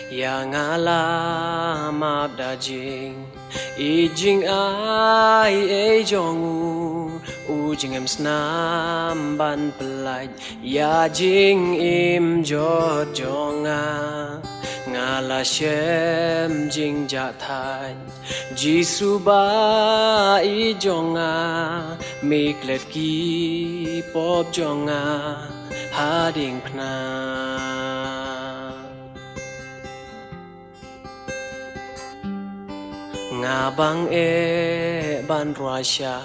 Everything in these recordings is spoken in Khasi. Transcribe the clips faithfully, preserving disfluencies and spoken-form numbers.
Ïa nga la map da jingïeit, jingai ei jong u, u jingim snam ban pyllait ïa jingim jot jong nga. Nga la shem jingjahthait, Jisu Bah-ïeit jong nga, me klet ki pop jong nga ha diengphna. Nga bang eh ban rwai sha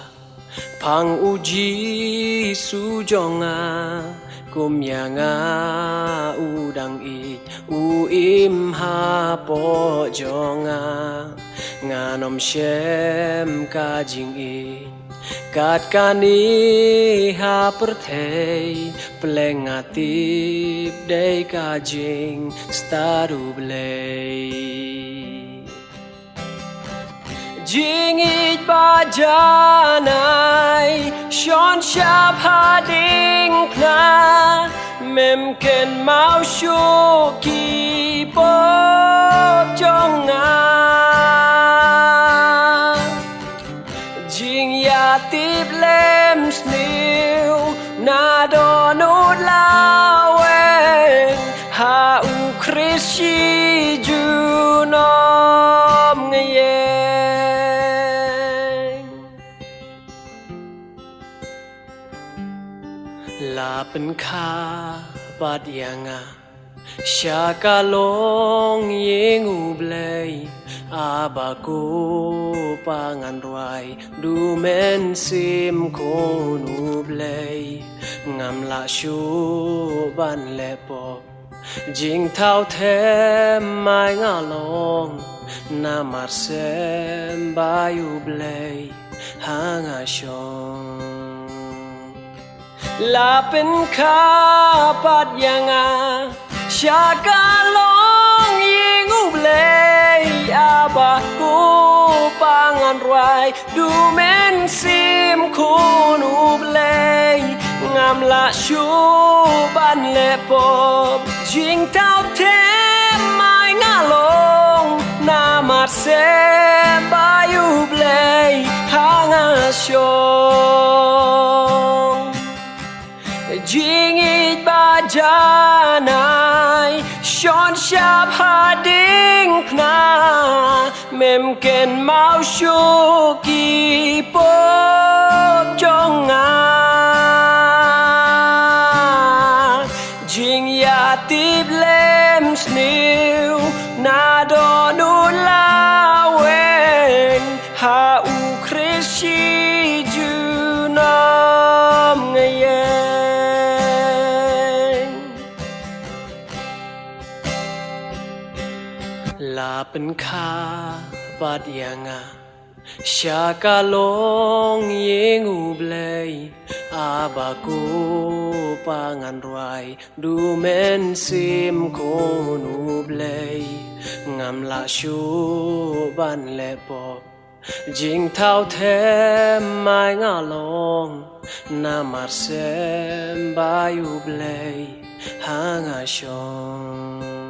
phang u Jisu jong nga, kum ïa nga u dang ïeit, u im hapoh jong nga. Ngan ym shem ka jingïeit kat kane ha pyrthei, pyrshah nga tip dei ka jingstad U Blei. Jingïeit ba janai shon shap ha diengphna, mem kynmaw shuh ki pop jong nga. Jingïatip lem sniew na dohnud lawei, ha U Khrist shi junom nga ïeng. La pynkha pat ïa nga sha ka longïing U Blei, a Bah Kpa ngan rwai, du Mynsiem Khun U Blei. Ngam lah shuh ban leh pop, jingthaw them ai nga long, namar sem bha ïa U Blei ha nga shong. La pynkha pat ïa nga sha ka longïing U Blei, a Bah Kpa ngan rwai, du Mynsiem Khun U Blei. Ngam lah shuh ban leh pop, jingthaw them ai nga long, namar sem bha ïa U Blei ha nga shong. Jingïeit ba janai shon shap ha diengphna, mem kynmaw shuh ki pop jong nga. Jingïatip lem sniew na dohnud lawei, ha U Khrist shi junom nga ïeng. La pynkha pat ïa nga sha ka longïing U Blei, a Bah Kpa ngan rwai, du Mynsiem Khun U Blei. Ngam lah shuh ban leh pop, jingthaw them ai nga long, namar sem bha ïa U Blei ha nga shong.